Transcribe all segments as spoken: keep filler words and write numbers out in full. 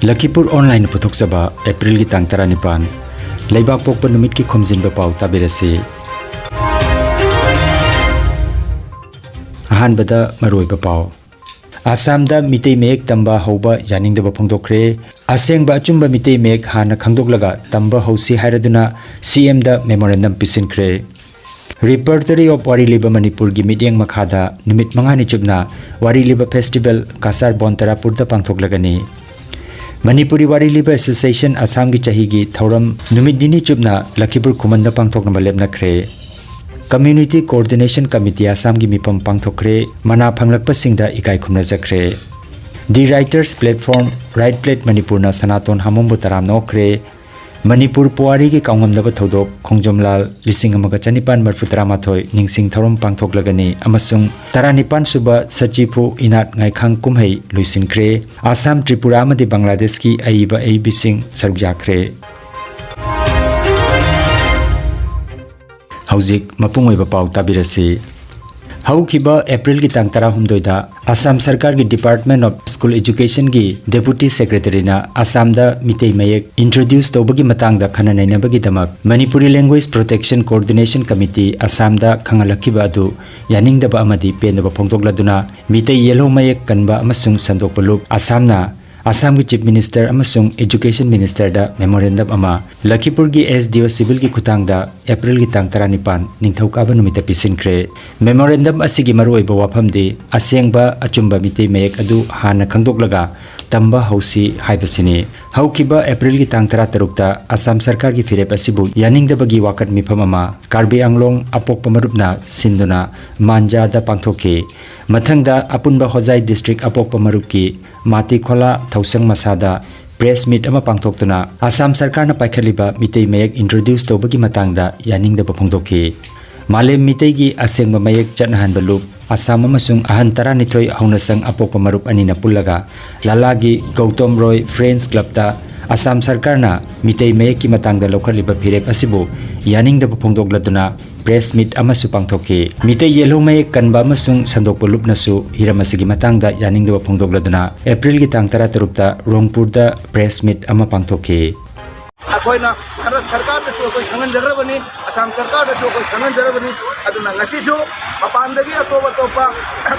ꯂꯈꯤꯄꯨꯔ ꯑꯣꯟꯂꯥꯏꯟꯅ ꯄꯨꯊꯣꯛꯆꯕ ꯑꯦꯄ꯭ꯔꯤꯜꯒꯤ ꯇꯥꯡ ꯇꯔꯥꯅꯤꯄꯥꯟ, ꯂꯩꯕꯥꯛ ꯄꯣꯛꯄ ꯅꯨꯃꯤꯠꯀꯤ ꯈꯣꯝꯖꯤꯟꯕ ꯄꯥꯎ ꯇꯥꯕꯤꯔꯁꯤ꯫ ꯑꯍꯥꯟꯕꯗ ꯃꯔꯨꯑꯣꯏꯕ ꯄꯥꯎ꯫ ꯑꯁꯥꯝꯗ ꯃꯤꯇꯩ ꯃꯌꯦꯛ ꯇꯝꯕ ꯍꯧꯕ ꯌꯥꯅꯤꯡꯗꯕ ꯐꯣꯡꯗꯣꯛꯈ꯭ꯔꯦ꯫ ꯑꯁꯦꯡꯕ ꯑꯆꯨꯝꯕ ꯃꯤꯇꯩ ꯃꯌꯦꯛ ꯍꯥꯟꯅ ꯈꯪꯗꯣꯛꯂꯒ ꯇꯝꯕ ꯍꯧꯁꯤ ꯍꯥꯏꯔꯗꯨꯅ ꯁꯤꯑꯦꯝꯗ ꯃꯦꯃꯣꯔꯦꯟꯗꯝ ꯄꯤꯁꯤꯟꯈ꯭ꯔꯦ꯫ Repertory of ꯋꯥꯔꯤ ꯂꯤꯕ ꯃꯅꯤꯄꯨꯔꯒꯤ ꯃꯤꯠꯌꯦꯡ ꯃꯈꯥꯗ ꯅꯨꯃꯤꯠ ꯃꯉꯥꯅꯤ ꯆꯨꯞꯅ ꯋꯥꯔꯤ ꯂꯤꯕ ꯐꯦꯁꯇꯤꯚꯦꯜ ꯀꯁꯥꯔ ꯕꯣꯟꯇꯔꯥꯄꯨꯔꯗ ꯄꯥꯡꯊꯣꯛꯂꯒꯅꯤ꯫ ꯃꯅꯤꯄꯨꯔꯤ ꯋꯥꯔꯤ ꯂꯤꯕ ꯑꯦꯁꯣꯁꯤꯌꯦꯁꯟ ꯑꯁꯥꯝꯒꯤ ꯆꯍꯤꯒꯤ ꯊꯧꯔꯝ ꯅꯨꯃꯤꯠ ꯅꯤꯅꯤ ꯆꯨꯞꯅ ꯂꯈꯤꯄꯨꯔ ꯈꯨꯃꯟꯗ ꯄꯥꯡꯊꯣꯛꯅꯕ ꯂꯦꯞꯅꯈ꯭ꯔꯦ꯫ Community Coordination Committee ꯑꯁꯥꯝꯒꯤ ꯃꯤꯐꯝ ꯄꯥꯡꯊꯣꯛꯈ꯭ꯔꯦ꯫ ꯃꯅꯥ ꯐꯪꯂꯛꯄꯁꯤꯡꯗ ꯏꯀꯥꯏ ꯈꯨꯝꯅꯖꯈ꯭ꯔꯦ꯫ The Writers Platform, Write Plate ꯃꯅꯤꯄꯨꯔꯅ ꯁꯅꯥꯇꯣꯟ ꯍꯥꯃꯣꯡꯕꯨ ꯇꯔꯥꯝꯅ ꯑꯣꯛꯈ꯭ꯔꯦ꯫ ꯃꯅꯤꯄꯨꯔ ꯄꯨꯋꯥꯔꯤꯒꯤ ꯀꯥꯎꯉꯝꯗꯕ ꯊꯧꯗꯣꯛ ꯈꯣꯡꯖꯣꯝ ꯂꯥꯜ ꯂꯤꯁꯤꯡ ꯑꯃꯒ ꯆꯅꯤꯄꯥꯟ ꯃꯔꯤꯐꯨ ꯇꯔꯥꯃꯥꯊꯣꯏ ꯅꯤꯡꯁꯤꯡ ꯊꯧꯔꯝ ꯄꯥꯡꯊꯣꯛꯂꯒꯅꯤ ꯑꯃꯁꯨꯡ ꯇꯔꯥꯅꯤꯄꯥꯟ ꯁꯨꯕ ꯁꯆꯤꯐꯨ ꯏꯅꯥꯠ ꯉꯥꯏꯈꯥꯡ ꯀꯨꯝꯍꯩ ꯂꯣꯏꯁꯤꯟꯈ꯭ꯔꯦ꯫ ꯑꯁꯥꯝ, ꯇ꯭ꯔꯤꯄꯨꯔꯥ ꯑꯃꯗꯤ ꯕꯪꯒ꯭ꯂꯥꯗꯦꯁꯀꯤ ꯑꯏꯕ ꯑꯏꯕꯤꯁꯤꯡ ꯁꯔꯨꯛ ꯌꯥꯈ꯭ꯔꯦ꯫ ꯍꯧꯖꯤꯛ ꯃꯄꯨꯡ ꯑꯣꯏꯕ ꯄꯥꯎ ꯇꯥꯕꯤꯔꯁꯤ꯫ ꯍꯧꯈꯤꯕ ꯑꯦꯄ꯭ꯔꯤꯜꯒꯤ ꯇꯥꯡ ꯇꯔꯥꯍꯨꯝꯗꯣꯏꯗ ꯑꯁꯥꯝ ꯁꯔꯀꯥꯔꯒꯤ Department of School Educationꯒꯤ Deputy Secretaryꯅ ꯑꯁꯥꯝꯗ Meitei ꯃꯌꯦꯛ introduce ꯇꯧꯕꯒꯤ ꯃꯇꯥꯡꯗ ꯈꯟꯅ ꯅꯩꯅꯕꯒꯤꯗꯃꯛ Manipuri Language Protection Coordination Committee ꯑꯁꯥꯝꯗ ꯈꯪꯍꯜꯂꯛꯈꯤꯕ ꯑꯗꯨ ꯌꯥꯅꯤꯡꯗꯕ ꯑꯃꯗꯤ ꯄꯦꯟꯗꯕ ꯐꯣꯡꯗꯣꯛꯂꯗꯨꯅ ꯃꯤꯇꯩ ꯌꯦꯜꯍꯧ ꯃꯌꯦꯛ ꯀꯟꯕ ꯑꯃꯁꯨꯡ ꯁꯟꯗꯣꯛꯄ ꯂꯨꯞ ꯑꯁꯥꯝꯅ ꯑꯁꯥꯝꯒꯤ Chief Minister ꯑꯃꯁꯨꯡ Education Ministerꯗ memorandum ꯑꯃ ꯂꯈꯤꯄꯨꯔꯒꯤ SDO Civilꯒꯤ ꯈꯨꯠꯊꯥꯡꯗ ꯑꯦꯄ꯭ꯔꯤꯜꯒꯤ ꯇꯥꯡ ꯇꯔꯥꯅꯤꯄꯥꯟ, ꯅꯤꯡꯊꯧꯀꯥꯕ ꯅꯨꯃꯤꯠꯇ ꯄꯤꯁꯤꯟꯈ꯭ꯔꯦ꯫ Memorandum ꯑꯁꯤꯒꯤ ꯃꯔꯨꯑꯣꯏꯕ ꯋꯥꯐꯝꯗꯤ ꯑꯁꯦꯡꯕ ꯑꯆꯨꯝꯕ ꯃꯤꯇꯩ ꯃꯌꯦꯛ ꯑꯗꯨ ꯍꯥꯟꯅ ꯈꯪꯗꯣꯛꯂꯒ ꯇꯝꯕ ꯍꯧꯁꯤ ꯍꯥꯏꯕꯁꯤꯅꯤ꯫ ꯍꯧꯈꯤꯕ ꯑꯦꯄ꯭ꯔꯤꯜꯒꯤ ꯇꯥꯡ ꯇꯔꯥꯇꯔꯨꯛꯇ ꯑꯁꯥꯝ ꯁꯔꯀꯥꯔꯒꯤ ꯐꯤꯔꯦꯞ ꯑꯁꯤꯕꯨ ꯌꯥꯅꯤꯡꯗꯕꯒꯤ ꯋꯥꯀꯠ ꯃꯤꯐꯝ ꯑꯃ ꯀꯥꯔꯕꯤ ꯑꯪꯂꯣꯡ ꯑꯄꯣꯛꯄ ꯃꯔꯨꯞꯅ ꯁꯤꯟꯗꯨꯅ ꯃꯥꯟꯖꯥꯗ ꯄꯥꯡꯊꯣꯛꯈꯤ꯫ ꯃꯊꯪꯗ ꯑꯄꯨꯟꯕ ꯍꯣꯖꯥꯏ district ꯑꯄꯣꯛꯄ ꯃꯔꯨꯞꯀꯤ ꯃꯥꯇꯤꯈꯣꯂꯥ ꯊꯧꯁꯪ ꯃꯁꯥꯗ press meet ꯑꯃ ꯄꯥꯡꯊꯣꯛꯇꯨꯅ ꯑꯁꯥꯝ ꯁꯔꯀꯥꯔꯅ ꯄꯥꯏꯈꯠꯂꯤꯕ ꯃꯤꯇꯩ ꯃꯌꯦꯛ introduce ꯇꯧꯕꯒꯤ ꯃꯇꯥꯡꯗ ꯌꯥꯅꯤꯡꯗꯕ ꯐꯣꯡꯗꯣꯛꯈꯤ꯫ ꯃꯥꯂꯦꯝ ꯃꯤꯇꯩꯒꯤ ꯑꯁꯦꯡꯕ ꯃꯌꯦꯛ ꯆꯠꯅꯍꯟꯕ ꯂꯨꯞ ꯑꯁꯥꯝ ꯑꯃꯁꯨꯡ ꯑꯍꯟ ꯇꯔꯥꯅꯤꯊꯣꯏ ꯍꯧꯅꯁꯪ ꯑꯄꯣꯛꯄ ꯃꯔꯨꯞ ꯑꯅꯤꯅ ꯄꯨꯜꯂꯒ ꯂꯥꯂꯥꯒꯤ ꯒꯧꯇꯝ ꯔꯣꯏ French Clubꯇ ꯑꯁꯥꯝ ꯁꯔꯀꯥꯔꯅ ꯃꯤꯇꯩ ꯃꯌꯦꯛꯀꯤ ꯃꯇꯥꯡꯗ ꯂꯧꯈꯠꯂꯤꯕ ꯐꯤꯔꯦꯞ ꯑꯁꯤꯕꯨ ꯌꯥꯅꯤꯡꯗꯕ ꯐꯣꯡꯗꯣꯛꯂꯗꯨꯅ ꯄ꯭ꯔꯦꯁ ꯃꯤꯠ ꯑꯃꯁꯨ ꯄꯥꯡꯊꯣꯛꯈꯤ꯫ ꯃꯤꯇꯩ ꯌꯦꯜꯍꯧ ꯃꯌꯦꯛ ꯀꯟꯕ ꯑꯃꯁꯨꯡ ꯁꯟꯗꯣꯛꯄ ꯂꯨꯞꯅꯁꯨ ꯍꯤꯔꯝ ꯑꯁꯤꯒꯤ ꯃꯇꯥꯡꯗ ꯌꯥꯅꯤꯡꯗꯕ ꯐꯣꯡꯗꯣꯛꯂꯗꯨꯅ ꯑꯦꯄ꯭ꯔꯤꯜꯒꯤ ꯇꯥꯡ ꯇꯔꯥꯇꯔꯨꯛꯇ ꯔꯣꯡꯄꯨꯔꯗ ꯄ꯭ꯔꯦꯁ ꯃꯤꯠ ꯑꯃ ꯄꯥꯡꯊꯣꯛꯈꯤ꯫ ꯑꯩꯈꯣꯏꯅ ꯈꯔ ꯁꯔꯀꯥꯔꯗꯁꯨ ꯑꯩꯈꯣꯏ ꯈꯪꯍꯟꯖꯈ꯭ꯔꯕꯅꯤ, ꯑꯁꯥꯝ ꯁꯔꯀꯥꯔꯗꯁꯨ ꯑꯩꯈꯣꯏ ꯈꯪꯍꯟꯖꯔꯕꯅꯤ꯫ ꯑꯗꯨꯅ ꯉꯁꯤꯁꯨ ꯃꯄꯥꯟꯗꯒꯤ ꯑꯇꯣꯞ ꯑꯇꯣꯞꯄ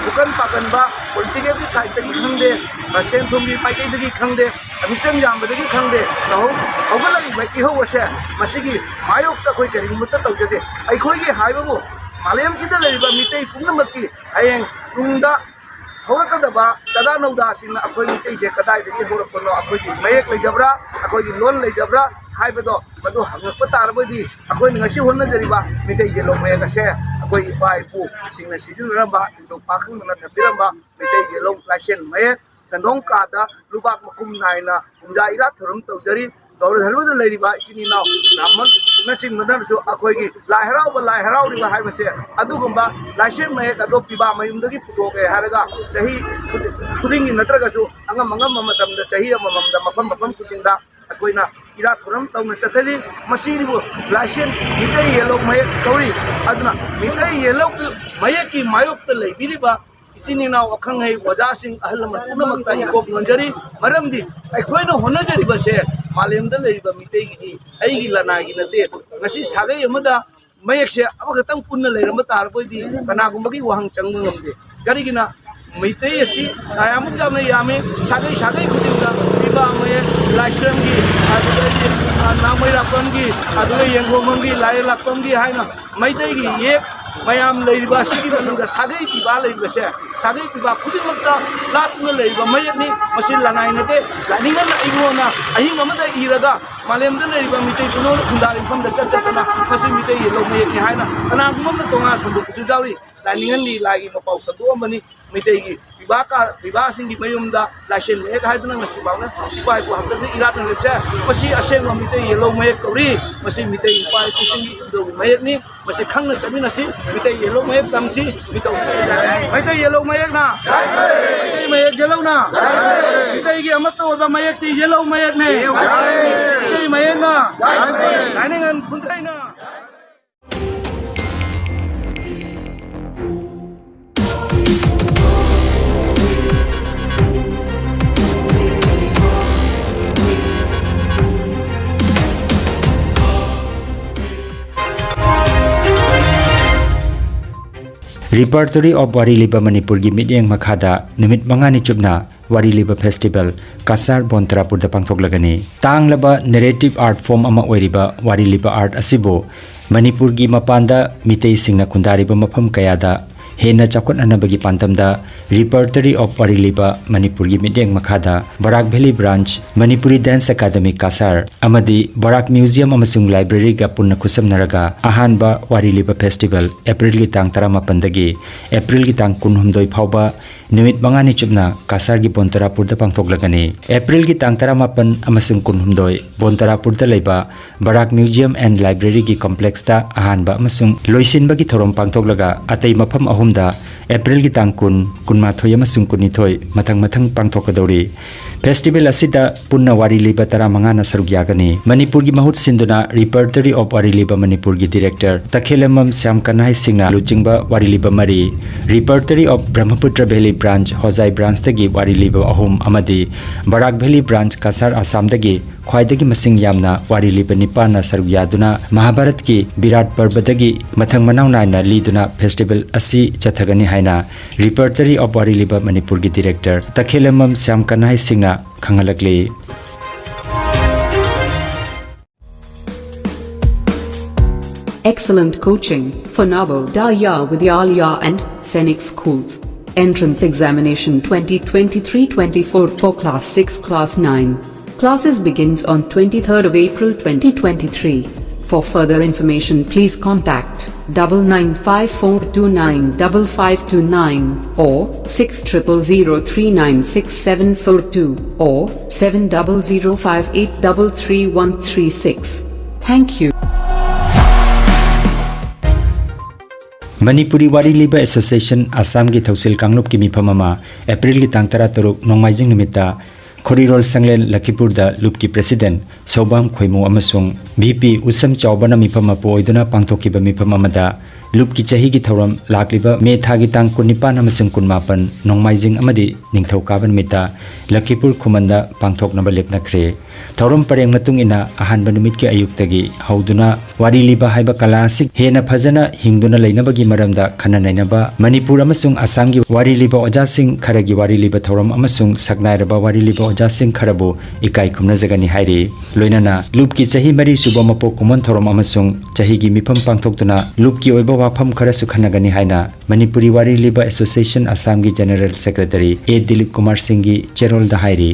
ꯄꯨꯀꯟ ꯄꯥꯀꯟꯕ ꯄꯣꯂꯤꯇꯤꯀꯦꯜꯒꯤ ꯁꯥꯏꯠꯇꯒꯤ ꯈꯪꯗꯦ, ꯁꯦꯟ ꯊꯨꯝꯒꯤ ꯃꯥꯏꯀꯩꯗꯒꯤ ꯈꯪꯗꯦ, ꯃꯤꯆꯪ ꯌꯥꯝꯕꯗꯒꯤ ꯈꯪꯗꯦ, ꯇꯧꯍꯧ-, ꯍꯧꯒꯠꯂꯛꯂꯤꯕ ꯏꯍꯧ ꯑꯁꯦ ꯃꯁꯤꯒꯤ ꯃꯥꯌꯣꯛꯇ ꯑꯩꯈꯣꯏ ꯀꯔꯤꯒꯨꯝꯕꯇ ꯇꯧꯖꯗꯦ꯫ ꯑꯩꯈꯣꯏꯒꯤ ꯍꯥꯏꯕꯕꯨ ꯃꯥꯂꯦꯝꯁꯤꯗ ꯂꯩꯔꯤꯕ ꯃꯤꯇꯩ ꯄꯨꯝꯅꯃꯛꯀꯤ ꯍꯌꯦꯡ ꯇꯨꯡꯗ ꯍꯧꯔꯛꯀꯗꯕ ꯆꯥꯗꯥ ꯅꯧꯗꯥꯁꯤꯡꯅ ꯑꯩꯈꯣꯏ ꯃꯤꯇꯩꯁꯦ ꯀꯗꯥꯏꯗꯒꯤ ꯍꯧꯔꯛꯄꯅꯣ, ꯑꯩꯈꯣꯏꯒꯤ ꯃꯌꯦꯛ ꯂꯩꯖꯕ꯭ꯔꯥ, ꯑꯩꯈꯣꯏꯒꯤ ꯂꯣꯟ ꯂꯩꯖꯕ꯭ꯔꯥ ꯍꯥꯏꯕꯗꯣ ꯃꯗꯨ ꯍꯪꯉꯛꯄ ꯇꯥꯔꯕꯗꯤ ꯑꯩꯈꯣꯏꯅ ꯉꯁꯤ ꯍꯣꯠꯅꯖꯔꯤꯕ ꯃꯤꯇꯩ ꯌꯦꯜꯍꯧ ꯃꯌꯦꯛ ꯑꯁꯦ ꯑꯩꯈꯣꯏ ꯏꯄꯥ ꯏꯄꯨꯁꯤꯡꯅ ꯁꯤꯖꯤꯟꯅꯔꯝꯕ, ꯅꯤꯡꯊꯧ ꯄꯥꯈꯪꯕꯅ ꯊꯝꯕꯤꯔꯝꯕ ꯃꯤꯇꯩ ꯌꯦꯜꯍꯧ ꯂꯥꯏꯁꯦꯟ ꯃꯌꯦꯛ ꯁꯟꯗꯣꯡ ꯀꯥꯗ ꯂꯨꯕꯥꯛ ꯃꯈꯨꯝ ꯅꯥꯏꯅ ꯀꯨꯝꯖꯥ ꯏꯔꯥꯠ ꯊꯧꯔꯝ ꯇꯧꯖꯔꯤ꯫ ꯒꯧꯔ ꯙꯔꯃꯗ ꯂꯩꯔꯤꯕ ꯏꯆꯤꯟ ꯏꯅꯥꯎ ꯕ꯭ꯔꯥꯍꯃꯟꯅꯆꯤꯡꯕꯅꯁꯨ ꯑꯩꯈꯣꯏꯒꯤ ꯂꯥꯏ ꯍꯔꯥꯎꯕ, ꯂꯥꯏ ꯍꯔꯥꯎꯔꯤꯕ ꯍꯥꯏꯕꯁꯦ ꯑꯗꯨꯒꯨꯝꯕ ꯂꯥꯏꯁꯦꯟ ꯃꯌꯦꯛ ꯑꯗꯣ ꯄꯤꯕꯥ ꯃꯌꯨꯝꯗꯒꯤ ꯄꯨꯊꯣꯛꯑꯦ ꯍꯥꯏꯔꯒ ꯆꯍꯤ ꯈꯨꯗꯤꯡ-, ꯈꯨꯗꯤꯡꯒꯤ ꯅꯠꯇ꯭ꯔꯒꯁꯨ ꯑꯉꯝ ꯑꯉꯝꯕ ꯃꯇꯝꯗ ꯆꯍꯤ ꯑꯃꯃꯝꯗ ꯃꯐꯝ ꯃꯐꯝ ꯈꯨꯗꯤꯡꯗ ꯑꯩꯈꯣꯏꯅ ꯏꯔꯥꯠ ꯊꯧꯔꯝ ꯇꯧꯅ ꯆꯠꯊꯔꯤ꯫ ꯃꯁꯤꯕꯨ ꯂꯥꯏꯁꯦꯟ ꯃꯤꯇꯩ ꯌꯦꯜꯍꯧ ꯃꯌꯦꯛ ꯀꯧꯔꯤ꯫ ꯑꯗꯨꯅ ꯃꯤꯇꯩ ꯌꯦꯜꯍꯧ ꯃꯌꯦꯛꯀꯤ ꯃꯥꯌꯣꯛꯇ ꯂꯩꯕꯤꯔꯤꯕ ꯏꯆꯤꯟ ꯏꯅꯥꯎ ꯑꯈꯪ ꯑꯍꯩ ꯑꯣꯖꯥꯁꯤꯡ ꯑꯍꯜ ꯂꯃꯟ ꯄꯨꯝꯅꯃꯛꯇ ꯏꯀꯣꯛ ꯅꯣꯟꯖꯔꯤ꯫ ꯃꯔꯝꯗꯤ ꯑꯩꯈꯣꯏꯅ ꯍꯣꯠꯅꯖꯔꯤꯕꯁꯦ ꯃꯥꯂꯦꯝꯗ ꯂꯩꯔꯤꯕ ꯃꯤꯇꯩꯒꯤꯗꯤ, ꯑꯩꯒꯤ ꯂꯅꯥꯏꯒꯤ ꯅꯠꯇꯦ꯫ ꯉꯁꯤ ꯁꯥꯒꯩ ꯑꯃꯗ ꯃꯌꯦꯛꯁꯦ ꯑꯃꯈꯛꯇꯪ ꯄꯨꯟꯅ ꯂꯩꯔꯝꯕ ꯇꯥꯔꯕꯗꯤ ꯀꯅꯥꯒꯨꯝꯕꯒꯤ ꯋꯥꯍꯪ ꯆꯪꯕ ꯉꯝꯗꯦ꯫ ꯀꯔꯤꯒꯤꯅ ꯃꯩꯇꯩ ꯑꯁꯤ ꯀꯌꯥꯃꯨꯛ ꯌꯥꯝꯅ ꯌꯥꯝꯃꯤ, ꯁꯥꯒꯩ ꯁꯥꯒꯩ ꯈꯨꯗꯤꯡꯗ ꯄꯤꯕꯥ ꯃꯌꯦꯛ, ꯂꯥꯏꯁ꯭ꯔꯝꯒꯤ, ꯑꯗꯨꯗꯒꯤ, ꯑ, ꯅꯥꯃꯩꯔꯥꯛꯄꯝꯒꯤ, ꯑꯗꯨꯒ ꯌꯦꯡꯒꯣꯝꯕꯝꯒꯤ, ꯂꯥꯏꯔꯦꯜꯂꯥꯛꯄꯝꯒꯤ ꯍꯥꯏꯅ ꯃꯩꯇꯩꯒꯤ ꯌꯦꯛ ꯃꯌꯥꯝ ꯂꯩꯔꯤꯕ ꯑꯁꯤꯒꯤ ꯃꯅꯨꯡꯗ ꯁꯥꯒꯩ ꯄꯤꯕꯥ ꯂꯩꯔꯤꯕꯁꯦ, ꯁꯥꯒꯩ ꯄꯤꯕꯥ ꯈꯨꯗꯤꯡꯃꯛꯇ ꯂꯥꯠꯇꯨꯅ ꯂꯩꯔꯤꯕ ꯃꯌꯦꯛꯅꯤ꯫ ꯃꯁꯤ ꯂꯅꯥꯏ ꯅꯠꯇꯦ꯫ ꯂꯥꯏꯅꯤꯡꯉꯟꯅ ꯏꯕꯨꯡꯉꯣꯅ ꯑꯍꯤꯡ ꯑꯃꯗ ꯏꯔꯒ ꯃꯥꯂꯦꯝꯗ ꯂꯩꯔꯤꯕ ꯃꯤꯇꯩ ꯄꯨꯝꯅꯃꯛꯅ ꯈꯨꯟꯗꯥꯔꯤꯕ ꯃꯐꯝꯗ ꯆꯠ ꯆꯠꯇꯅ ꯃꯁꯤ ꯃꯤꯇꯩ ꯌꯦꯜꯍꯧ ꯃꯌꯦꯛꯅꯤ ꯍꯥꯏꯅ ꯀꯅꯥꯒꯨꯝꯕ ꯑꯃꯅ ꯇꯣꯉꯥꯟ ꯁꯟꯗꯣꯛꯄꯁꯨ ꯌꯥꯎꯔꯤ꯫ ꯂꯥꯏꯅꯤꯡꯉꯟꯒꯤ ꯂꯥꯏꯒꯤ ꯃꯄꯥꯎ ꯁꯟꯗꯣꯛꯑꯝꯕꯅꯤ꯫ ꯃꯩꯇꯩꯒꯤ ꯄꯤꯕꯥ ꯀꯥ-, ꯄꯤꯕꯥꯁꯤꯡꯒꯤ ꯃꯌꯨꯝꯗ ꯂꯥꯏꯁꯦꯟ ꯃꯌꯦꯛ ꯍꯥꯏꯗꯨꯅ ꯉꯁꯤ ꯐꯥꯎꯅ ꯏꯄꯥ ꯏꯄꯨ ꯍꯥꯛꯇꯛꯇ ꯏꯔꯥꯠꯅ ꯂꯩꯕꯁꯦ, ꯃꯁꯤ ꯑꯁꯦꯡꯕ ꯃꯤꯇꯩ ꯌꯦꯜꯍꯧ ꯃꯌꯦꯛ ꯀꯧꯔꯤ꯫ ꯃꯁꯤ ꯃꯤꯇꯩ ꯏꯄꯥ ꯏꯄꯨꯁꯤꯡꯒꯤ ꯏꯕꯨꯙꯧꯒꯤ ꯃꯌꯦꯛꯅꯤ꯫ ꯃꯁꯤ ꯈꯪꯅ ꯆꯠꯃꯤꯟꯅꯁꯤ꯫ ꯃꯤꯇꯩ ꯌꯦꯜꯍꯧ ꯃꯌꯦꯛ ꯇꯝꯁꯤ꯫ ꯃꯤꯇꯧ-, ꯃꯩꯇꯩ ꯌꯦꯜꯍꯧ ꯃꯌꯦꯛꯅ, ꯃꯩꯇꯩ ꯃꯌꯦꯛ ꯌꯦꯜꯍꯧꯅ, ꯃꯤꯇꯩꯒꯤ ꯑꯃꯠꯇ ꯑꯣꯏꯕ ꯃꯌꯦꯛꯇꯤ ꯌꯦꯜꯍꯧ ꯃꯌꯦꯛꯅꯤ꯫ ꯃꯤꯇꯩ ꯃꯌꯦꯛꯅ, ꯂꯥꯏꯅꯤꯡꯉꯟ ꯈꯨꯟꯗ꯭ꯔꯩꯅ꯫ Repertory of ꯋꯥꯔꯤ ꯂꯤꯕ ꯃꯅꯤꯄꯨꯔꯒꯤ ꯃꯤꯠꯌꯦꯡ ꯃꯈꯥꯗ ꯅꯨꯃꯤꯠ ꯃꯉꯥꯅꯤ ꯆꯨꯞꯅ ꯋꯥꯔꯤ ꯂꯤꯕ ꯐꯦꯁꯇꯤꯚꯦꯜ ꯀꯁꯥꯔ ꯕꯣꯟꯇꯔꯥꯄꯨꯔꯗ ꯄꯥꯡꯊꯣꯛꯂꯒꯅꯤ꯫ ꯇꯥꯡꯂꯕ ꯅꯦꯔꯦꯇꯤꯚ ꯑꯥꯔꯠ ꯐꯣꯔꯝ ꯑꯃ ꯑꯣꯏꯔꯤꯕ ꯋꯥꯔꯤ ꯂꯤꯕ ꯑꯥꯔꯠ ꯑꯁꯤꯕꯨ ꯃꯅꯤꯄꯨꯔꯒꯤ ꯃꯄꯥꯟꯗ ꯃꯤꯇꯩꯁꯤꯡꯅ ꯈꯨꯟꯗꯥꯔꯤꯕ ꯃꯐꯝ ꯀꯌꯥꯗ ꯍꯦꯟꯅ ꯆꯥꯎꯈꯠꯅꯅꯕꯒꯤ ꯄꯥꯟꯗꯝꯗ Repertory of ꯋꯥꯔꯤ ꯂꯤꯕ ꯃꯅꯤꯄꯨꯔꯒꯤ ꯃꯤꯠꯌꯦꯡ ꯃꯈꯥꯗ Barak valley branch, Manipuri dance academy Cachar ꯑꯃꯗꯤ ꯕꯔꯥꯛ ꯃ꯭ꯌꯨꯖꯤꯌꯝ ꯑꯃꯁꯨꯡ ꯂꯥꯏꯕ꯭ꯔꯦꯔꯤꯒ ꯄꯨꯟꯅ ꯈꯨꯠꯁꯝꯅꯔꯒ ꯑꯍꯥꯟꯕ ꯋꯥꯔꯤ ꯂꯤꯕ ꯐꯦꯁꯇꯤꯚꯦꯜ ꯑꯦꯄ꯭ꯔꯤꯜꯒꯤ ꯇꯥꯡ ꯇꯔꯥꯃꯥꯄꯟꯗꯒꯤ ꯑꯦꯄ꯭ꯔꯤꯜꯒꯤ ꯇꯥꯡ ꯀꯨꯟꯍꯨꯝꯗꯣꯏ ꯐꯥꯎꯕ ꯅꯨꯃꯤꯠ ꯃꯉꯥꯅꯤ ꯆꯨꯞꯅ ꯀꯁꯥꯔꯒꯤ ꯕꯣꯟꯇꯔꯥꯄꯨꯔꯗ ꯄꯥꯡꯊꯣꯛꯂꯒꯅꯤ꯫ ꯑꯦꯄ꯭ꯔꯤꯜꯒꯤ ꯇꯥꯡ ꯇꯔꯥꯃꯥꯄꯟ ꯑꯃꯁꯨꯡ ꯀꯨꯟꯍꯨꯝꯗꯣꯏ ꯕꯣꯟꯇꯔꯥꯄꯨꯔꯗ ꯂꯩꯕ ꯕꯔꯥꯛ ꯃ꯭ꯌꯨꯖꯤꯌꯝ ꯑꯦꯟ ꯂꯥꯏꯕ꯭ꯔꯦꯔꯤꯒꯤ ꯀꯣꯝꯄ꯭ꯂꯦꯛꯁꯇ ꯑꯍꯥꯟꯕ ꯑꯃꯁꯨꯡ ꯂꯣꯏꯁꯤꯟꯕꯒꯤ ꯊꯧꯔꯝ ꯄꯥꯡꯊꯣꯛꯂꯒ ꯑꯇꯩ ꯃꯐꯝ ꯑꯍꯨꯝꯗ ꯑꯦꯄ꯭ꯔꯤꯜꯒꯤ ꯇꯥꯡ ꯀꯨꯟ, ꯀꯨꯟꯃꯥꯊꯣꯏ ꯑꯃꯁꯨꯡ ꯀꯨꯟꯅꯤꯊꯣꯏ ꯃꯊꯪ ꯃꯊꯪ ꯄꯥꯡꯊꯣꯛꯀꯗꯧꯔꯤ꯫ ꯐꯦꯁꯇꯤꯚꯦꯜ ꯑꯁꯤꯗ ꯄꯨꯟꯅ ꯋꯥꯔꯤ ꯂꯤꯕ ꯇꯔꯥꯃꯉꯥꯅ ꯁꯔꯨꯛ ꯌꯥꯒꯅꯤ꯫ ꯃꯅꯤꯄꯨꯔꯒꯤ ꯃꯍꯨꯠ ꯁꯤꯟꯗꯨꯅ Repertory of ꯋꯥꯔꯤ ꯂꯤꯕ ꯃꯅꯤꯄꯨꯔꯒꯤ ꯗꯤꯔꯦꯛꯇꯔ ꯇꯈꯦꯂꯝꯕꯝ ꯁ꯭ꯌꯥꯝ ꯀꯅꯥꯏ ꯁꯤꯡꯅ ꯂꯨꯆꯤꯡꯕ ꯋꯥꯔꯤ ꯂꯤꯕ ꯃꯔꯤ, Repertory of Brahmaputra valley branch ꯍꯣꯖꯥꯏ ꯕ꯭ꯔꯥꯟꯆꯇꯒꯤ ꯋꯥꯔꯤ ꯂꯤꯕ ꯑꯍꯨꯝ ꯑꯃꯗꯤ ꯕꯔꯥꯛ ꯚꯦꯂꯤ ꯕ꯭ꯔꯥꯟꯆ ꯀꯁꯥꯔ ꯑꯁꯥꯝꯗꯒꯤ ꯈ꯭ꯋꯥꯏꯗꯒꯤ ꯃꯁꯤꯡ ꯌꯥꯝꯅ ꯋꯥꯔꯤ ꯂꯤꯕ ꯅꯤꯄꯥꯟꯅ ꯁꯔꯨꯛ ꯌꯥꯗꯨꯅ ꯃꯍꯥꯚꯥꯔꯠꯀꯤ ꯕꯤꯔꯥꯠ ꯄꯔꯕꯗꯒꯤ ꯃꯊꯪ ꯃꯅꯥꯎ ꯅꯥꯏꯅ ꯂꯤꯗꯨꯅ ꯐꯦꯁꯇꯤꯚꯦꯜ ꯑꯁꯤ ꯆꯠꯊꯒꯅꯤ ꯍꯥꯏꯅ Repertory of ꯋꯥꯔꯤ ꯂꯤꯕ ꯃꯅꯤꯄꯨꯔꯒꯤ ꯗꯤꯔꯦꯛꯇꯔ ꯇꯈꯦꯂꯝꯕꯝ ꯁ꯭ꯌꯥꯝ ꯀꯅꯥꯏ ꯁꯤꯡꯅ ꯈꯪꯍꯜꯂꯛꯂꯤ꯫ Excellent coaching for Navodaya Vidyalaya and Sainik schools. Entrance examination twenty twenty-three twenty-four for class six, class nine. Classes begins on twenty-third of April twenty twenty-three. For further information, please contact double nine five four two nine double five two nine or six triple zero three nine six seven four two or seven double zero five eight double three one three six. Thank you. Manipuri ꯋꯥꯔꯤ ꯂꯤꯕ association ꯑꯁꯥꯝꯒꯤ ꯊꯧꯁꯤꯜ ꯀꯥꯡꯂꯨꯞꯀꯤ ꯃꯤꯐꯝ ꯑꯃ ꯑꯦꯄ꯭ꯔꯤꯜꯒꯤ ꯇꯥꯡ ꯇꯔꯥꯇꯔꯨꯛ ꯅꯣꯡꯃꯥꯏꯖꯤꯡ ꯅꯨꯃꯤꯠꯇ ꯈꯣꯔꯤꯔꯣꯜ ꯁꯪꯂꯦꯟ ꯂꯈꯤꯄꯨꯔꯗ ꯂꯨꯞꯀꯤ ꯄ꯭ꯔꯦꯁꯤꯗꯦꯟꯠ ꯁꯧꯕꯥꯝ ꯈꯣꯏꯃꯨ ꯑꯃꯁꯨꯡ ꯚꯤ ꯄꯤ ꯎꯁꯝ ꯆꯥꯎꯕꯅ ꯃꯤꯐꯝ ꯃꯄꯨ ꯑꯣꯏꯗꯨꯅ ꯄꯥꯡꯊꯣꯛꯈꯤꯕ ꯃꯤꯐꯝ ꯑꯃꯗ ꯂꯨꯞꯀꯤ ꯆꯍꯤꯒꯤ ꯊꯧꯔꯝ ꯂꯥꯛꯂꯤꯕ ꯃꯦ ꯊꯥꯒꯤ ꯇꯥꯡ ꯀꯨꯟꯅꯤꯄꯥꯟ ꯑꯃꯁꯨꯡ ꯀꯨꯟꯃꯥꯄꯟ, ꯅꯣꯡꯃꯥꯏꯖꯤꯡ ꯑꯃꯗꯤ ꯅꯤꯡꯊꯧꯀꯥꯕ ꯅꯨꯃꯤꯠꯇ ꯂꯈꯤꯄꯨꯔ ꯈꯨꯃꯟꯗ ꯄꯥꯡꯊꯣꯛꯅꯕ ꯂꯦꯞꯅꯈ꯭ꯔꯦ꯫ ꯊꯧꯔꯝ ꯄꯔꯦꯡ ꯃꯇꯨꯡ ꯏꯟꯅ ꯑꯍꯥꯟꯕ ꯅꯨꯃꯤꯠꯀꯤ ꯑꯌꯨꯛꯇꯒꯤ ꯍꯧꯗꯨꯅ ꯋꯥꯔꯤ ꯂꯤꯕ ꯍꯥꯏꯕ ꯀꯂꯥ ꯑꯁꯤ ꯍꯦꯟꯅ ꯐꯖꯅ ꯍꯤꯡꯗꯨꯅ ꯂꯩꯅꯕꯒꯤ ꯃꯔꯝꯗ ꯈꯟꯅ ꯅꯩꯅꯕ, ꯃꯅꯤꯄꯨꯔ ꯑꯃꯁꯨꯡ ꯑꯁꯥꯝꯒꯤ ꯋꯥꯔꯤ ꯂꯤꯕ ꯑꯣꯖꯥꯁꯤꯡ ꯈꯔꯒꯤ ꯋꯥꯔꯤ ꯂꯤꯕ ꯊꯧꯔꯝ ꯑꯃꯁꯨꯡ ꯁꯛꯅꯥꯏꯔꯕ ꯋꯥꯔꯤ ꯂꯤꯕ ꯑꯣꯖꯥꯁꯤꯡ ꯈꯔꯕꯨ ꯏꯀꯥꯏ ꯈꯨꯝꯅꯖꯒꯅꯤ ꯍꯥꯏꯔꯤ꯫ ꯂꯣꯏꯅꯅ ꯂꯨꯞꯀꯤ ꯆꯍꯤ ꯃꯔꯤ ꯁꯨꯕ ꯃꯄꯣꯛ ꯀꯨꯝꯑꯣꯟ ꯊꯧꯔꯝ ꯑꯃꯁꯨꯡ ꯆꯍꯤꯒꯤ ꯃꯤꯐꯝ ꯄꯥꯡꯊꯣꯛꯇꯨꯅ ꯂꯨꯞꯀꯤ ꯑꯣꯏꯕ ꯋꯥꯐꯝ ꯈꯔꯁꯨ ꯈꯟꯅꯒꯅꯤ ꯍꯥꯏꯅ ꯃꯅꯤꯄꯨꯔꯤ ꯋꯥꯔꯤ ꯂꯤꯕ ꯑꯦꯁꯣꯁꯤꯌꯦꯁꯟ ꯑꯁꯥꯝꯒꯤ ꯖꯦꯅꯔꯦꯜ ꯁꯦꯀ꯭ꯔꯦꯇꯔꯤ ꯑꯦ ꯗꯤꯂꯤꯞ ꯀꯨꯃꯥꯔ ꯁꯤꯡꯒꯤ ꯆꯦꯔꯣꯜꯗ ꯍꯥꯏꯔꯤ꯫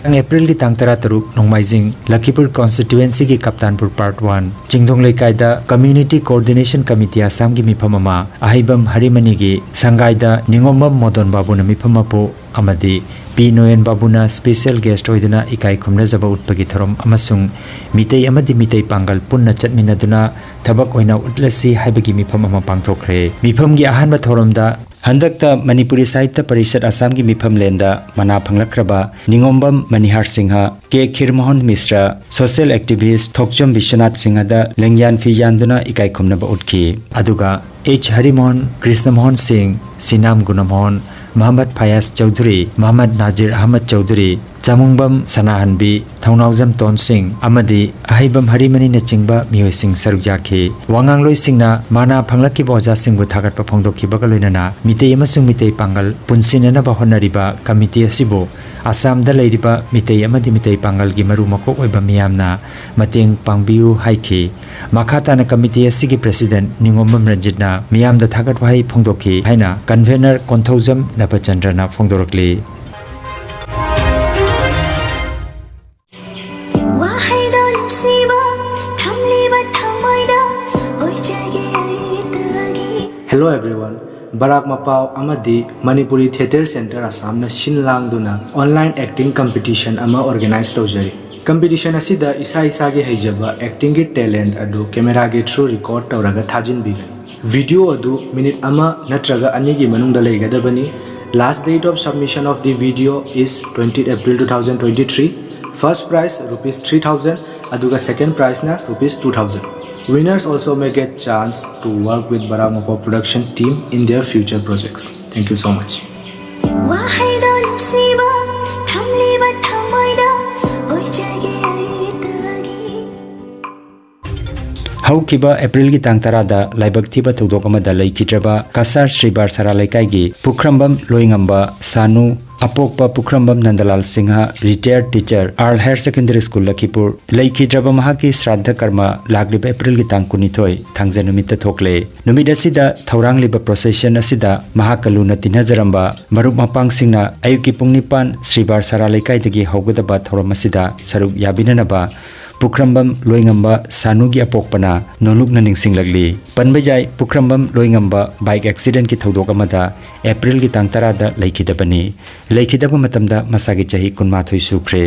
ꯇꯥꯡ ꯑꯦꯄ꯭ꯔꯤꯜꯒꯤ ꯇꯥꯡ ꯇꯔꯥꯇꯔꯨꯛ, ꯅꯣꯡꯃꯥꯏꯖꯤꯡ, ꯂꯈꯤꯄꯨꯔ ꯀꯣꯟꯁꯇꯤꯇ꯭ꯋꯦꯟꯁꯤꯒꯤ ꯀꯞꯇꯥꯟꯄꯨꯔ ꯄꯥꯔꯠ ꯋꯥꯟ, ꯆꯤꯡꯗꯣꯡ ꯂꯩꯀꯥꯏꯗ ꯀꯝꯃ꯭ꯌꯨꯅꯤꯇꯤ ꯀꯣꯑꯣꯔꯗꯤꯅꯦꯁꯟ ꯀꯃꯤꯇꯤ ꯑꯁꯥꯝꯒꯤ ꯃꯤꯐꯝ ꯑꯃ ꯑꯍꯩꯕꯝ ꯍꯔꯤꯃꯅꯤꯒꯤ ꯁꯪꯒꯥꯏꯗ ꯅꯤꯉꯣꯝꯕꯝ ꯃꯣꯗꯣꯟ ꯕꯥꯕꯨꯅ ꯃꯤꯐꯝ ꯃꯄꯨ ꯑꯃꯗꯤ ꯄꯤ ꯅꯣꯌꯦꯟ ꯕꯥꯕꯨꯅ ꯁ꯭ꯄꯦꯁꯤꯌꯦꯜ ꯒꯦꯁ꯭ꯠ ꯑꯣꯏꯗꯨꯅ ꯏꯀꯥꯏ ꯈꯨꯝꯅꯖꯕ ꯎꯠꯄꯒꯤ ꯊꯧꯔꯝ ꯑꯃꯁꯨꯡ ꯃꯤꯇꯩ ꯑꯃꯗꯤ ꯃꯤꯇꯩ ꯄꯥꯡꯒꯜ ꯄꯨꯟꯅ ꯆꯠꯃꯤꯟꯅꯗꯨꯅ ꯊꯕꯛ ꯑꯣꯏꯅ ꯎꯠꯂꯁꯤ ꯍꯥꯏꯕꯒꯤ ꯃꯤꯐꯝ ꯑꯃ ꯄꯥꯡꯊꯣꯛꯈ꯭ꯔꯦ꯫ ꯃꯤꯐꯝꯒꯤ ꯑꯍꯥꯟꯕ ꯊꯧꯔꯝꯗ ꯍꯟꯗꯛꯇ ꯃꯅꯤꯄꯨꯔꯤ ꯁꯥꯍꯤꯇ꯭ꯌ ꯄꯔꯤꯁꯠ ꯑꯁꯥꯝꯒꯤ ꯃꯤꯐꯝꯂꯦꯟꯗ ꯃꯅꯥ ꯐꯪꯂꯛꯈ꯭ꯔꯕ ꯅꯤꯉꯣꯝꯕꯝ ꯃꯅꯤꯍꯥꯔ ꯁꯤꯡꯍ, ꯀꯦ ꯈꯤꯔꯃꯣꯍꯟ ꯃꯤꯁ꯭ꯔ, ꯁꯣꯁꯤꯌꯦꯜ ꯑꯦꯛꯇꯤꯚꯤꯁ꯭ꯠ ꯊꯣꯛꯆꯣꯝ ꯕꯤꯁ꯭ꯋꯅꯥꯊ ꯁꯤꯡꯍꯗ ꯂꯦꯡꯌꯥꯟ ꯐꯤ ꯌꯥꯟꯗꯨꯅ ꯏꯀꯥꯏ ꯈꯨꯝꯅꯕ ꯎꯠꯈꯤ꯫ ꯑꯗꯨꯒ ꯑꯦꯆ ꯍꯔꯤꯃꯣꯍꯟ, ꯀ꯭ꯔꯤꯁꯅꯃꯣꯍꯟ ꯁꯤꯡ, ꯁꯤꯅꯥꯝ ꯒꯨꯅꯃꯣꯍꯟ, ꯃꯍꯃꯗ ꯐꯌꯥꯖ ꯆꯧꯙꯨꯔꯤ, ꯃꯍꯃꯗ ꯅꯥꯖꯤꯔ ꯑꯍꯃꯗ ꯆꯧꯙꯨꯔꯤ, ꯆꯥꯃꯨꯡꯕꯝ ꯁꯅꯥꯍꯟꯕꯤ, ꯊꯧꯅꯥꯎꯖꯝ ꯇꯣꯟ ꯁꯤꯡ ꯑꯃꯗꯤ ꯑꯍꯩꯕꯝ ꯍꯔꯤꯃꯅꯤꯅꯆꯤꯡꯕ ꯃꯤꯑꯣꯏꯁꯤꯡ ꯁꯔꯨꯛ ꯌꯥꯈꯤ꯫ ꯋꯥꯉꯥꯡꯂꯣꯏꯁꯤꯡꯅ ꯃꯅꯥ ꯐꯪꯂꯛꯈꯤꯕ ꯑꯣꯖꯥꯁꯤꯡꯕꯨ ꯊꯥꯒꯠꯄ ꯐꯣꯡꯗꯣꯛꯈꯤꯕꯒ ꯂꯣꯏꯅꯅ ꯃꯤꯇꯩ ꯑꯃꯁꯨꯡ ꯃꯤꯇꯩ ꯄꯥꯡꯒꯜ ꯄꯨꯟꯁꯤꯟꯅꯅꯕ ꯍꯣꯠꯅꯔꯤꯕ ꯀꯃꯤꯇꯤ ꯑꯁꯤꯕꯨ ꯑꯁꯥꯝꯗ ꯂꯩꯔꯤꯕ ꯃꯤꯇꯩ ꯑꯃꯗꯤ ꯃꯤꯇꯩ ꯄꯥꯡꯒꯜꯒꯤ ꯃꯔꯨ ꯃꯀꯣꯛ ꯑꯣꯏꯕ ꯃꯤꯌꯥꯝꯅ ꯃꯇꯦꯡ ꯄꯥꯡꯕꯤꯌꯨ ꯍꯥꯏꯈꯤ꯫ ꯃꯈꯥ ꯇꯥꯅ ꯀꯃꯤꯇꯤ ꯑꯁꯤꯒꯤ ꯄ꯭ꯔꯦꯁꯤꯗꯦꯟꯠ ꯅꯤꯉꯣꯝꯕꯝ ꯔꯟꯖꯤꯠꯅ ꯃꯤꯌꯥꯝꯗ ꯊꯥꯒꯠ ꯋꯥꯍꯩ ꯐꯣꯡꯗꯣꯛꯈꯤ ꯍꯥꯏꯅ ꯀꯟꯚꯦꯅꯔ ꯀꯣꯟꯊꯧꯖꯝ ꯅꯕꯆꯟꯗ꯭ꯔꯅ ꯐꯣꯡꯗꯣꯔꯛꯂꯤ꯫ ꯋꯥꯍꯩꯗꯣ ꯅꯨꯡꯁꯤꯕ ꯊꯝꯂꯤꯕ ꯊꯃꯣꯏꯗ ꯑꯣꯏꯖꯒꯦ ꯑꯩꯇꯒꯤ꯫ Hello everyone, ꯕꯔꯥꯛ ꯃꯄꯥꯎ ꯑꯃꯗꯤ ꯃꯅꯤꯄꯨꯔꯤ ꯊꯤꯌꯦꯇꯔ ꯁꯦꯟꯇꯔ ꯑꯁꯥꯝꯅ ꯁꯤꯟ ꯂꯥꯡꯗꯨꯅ ꯑꯣꯟꯂꯥꯏꯟ ꯑꯦꯛꯇꯤꯡ ꯀꯝꯄꯤꯇꯤꯁꯟ ꯑꯃ ꯑꯣꯔꯒꯅꯥꯏꯖ ꯇꯧꯖꯔꯤ꯫ ꯀꯝꯄꯤꯇꯤꯁꯟ ꯑꯁꯤꯗ ꯏꯁꯥ ꯏꯁꯥꯒꯤ ꯍꯩꯖꯕ ꯑꯦꯛꯇꯤꯡꯒꯤ ꯇꯦꯂꯦꯟꯠ ꯑꯗꯨ ꯀꯦꯃꯦꯔꯥꯒꯤ ꯊ꯭ꯔꯨ ꯔꯦꯀꯣꯔꯗ ꯇꯧꯔꯒ ꯊꯥꯖꯤꯟꯕꯤꯒꯅꯤ꯫ ꯚꯤꯗꯤꯑꯣ ꯑꯗꯨ ꯃꯤꯅꯤꯠ ꯑꯃ ꯅꯠꯇ꯭ꯔꯒ ꯑꯅꯤꯒꯤ ꯃꯅꯨꯡꯗ ꯂꯩꯒꯗꯕꯅꯤ꯫ Last date of submission of the video is twentieth April two thousand twenty-three. First prize rupees three thousand, ꯑꯗꯨꯒ second prizeꯅ rupees two thousand. Winners also may get chance to work with Barak ꯃꯄꯥꯎ production team in their future projects. Thank you so much. ꯋꯥꯍꯩꯗꯣ ꯅꯨꯡꯁꯤꯕ ꯊꯝꯂꯤꯕ ꯊꯃꯣꯏꯗ ꯑꯣꯏꯖꯒꯦ ꯑꯩꯇꯒꯤ꯫ ꯍꯧꯈꯤꯕ ꯑꯦꯄ꯭ꯔꯤꯜꯒꯤ ꯇꯥꯡ ꯇꯔꯥꯗ ꯂꯥꯏꯕꯛ ꯊꯤꯕ ꯊꯧꯗꯣꯛ ꯑꯃꯗ ꯂꯩꯈꯤꯗ꯭ꯔꯕ ꯀꯁꯥꯔ ꯁ꯭ꯔꯤꯕꯥꯔ ꯁꯔꯥ ꯂꯩꯀꯥꯏꯒꯤ ꯄꯨꯈ꯭ꯔꯝꯕꯝ ꯂꯣꯏꯉꯝꯕ ꯁꯥꯅꯨ, ꯑꯄꯣꯛꯄ ꯄꯨꯈ꯭ꯔꯝꯕꯝ ꯅꯟꯗꯂꯥꯜ Singh, retired teacher, Earl Higher Secondary School, ꯂꯈꯤꯄꯨꯔ, ꯂꯩꯈꯤꯗ꯭ꯔꯕ ꯃꯍꯥꯛꯀꯤ ꯁ꯭ꯔꯥꯗꯙ ꯀꯔꯃ ꯂꯥꯛꯂꯤꯕ ꯑꯦꯄ꯭ꯔꯤꯜꯒꯤ ꯇꯥꯡ ꯀꯨꯟꯅꯤꯊꯣꯏ, ꯊꯥꯡꯖ ꯅꯨꯃꯤꯠꯇ ꯊꯣꯛꯂꯦ꯫ ꯅꯨꯃꯤꯠ ꯑꯁꯤꯗ ꯊꯧꯔꯥꯡꯂꯤꯕ procession ꯑꯁꯤꯗ ꯃꯍꯥꯛꯀ ꯂꯨꯅ ꯇꯤꯟꯅꯖꯔꯝꯕ ꯃꯔꯨꯞ ꯃꯄꯥꯡꯁꯤꯡꯅ ꯑꯌꯨꯛꯀꯤ ꯄꯨꯡ ꯅꯤꯄꯥꯟ ꯁ꯭ꯔꯤꯕꯥꯔ ꯁꯔꯥ ꯂꯩꯀꯥꯏꯗꯒꯤ ꯍꯧꯒꯗꯕ ꯊꯧꯔꯝ ꯑꯁꯤꯗ ꯁꯔꯨꯛ ꯌꯥꯕꯤꯅꯅꯕ ꯄꯨꯈ꯭ꯔꯝꯕꯝ ꯂꯣꯏꯉꯝꯕ ꯁꯥꯅꯨꯒꯤ ꯑꯄꯣꯛꯄꯅ ꯅꯣꯂꯨꯛꯅ ꯅꯤꯡꯁꯤꯡꯂꯛꯂꯤ꯫ ꯄꯟꯕ ꯌꯥꯏ, ꯄꯨꯈ꯭ꯔꯝꯕꯝ ꯂꯣꯏꯉꯝꯕ bike accidentꯀꯤ ꯊꯧꯗꯣꯛ ꯑꯃꯗ ꯑꯦꯄ꯭ꯔꯤꯜꯒꯤ ꯇꯥꯡ ꯇꯔꯥꯗ ꯂꯩꯈꯤꯗꯕꯅꯤ꯫ ꯂꯩꯈꯤꯗꯕ ꯃꯇꯝꯗ ꯃꯁꯥꯒꯤ ꯆꯍꯤ ꯀꯨꯟꯃꯥꯊꯣꯏ ꯁꯨꯈ꯭ꯔꯦ꯫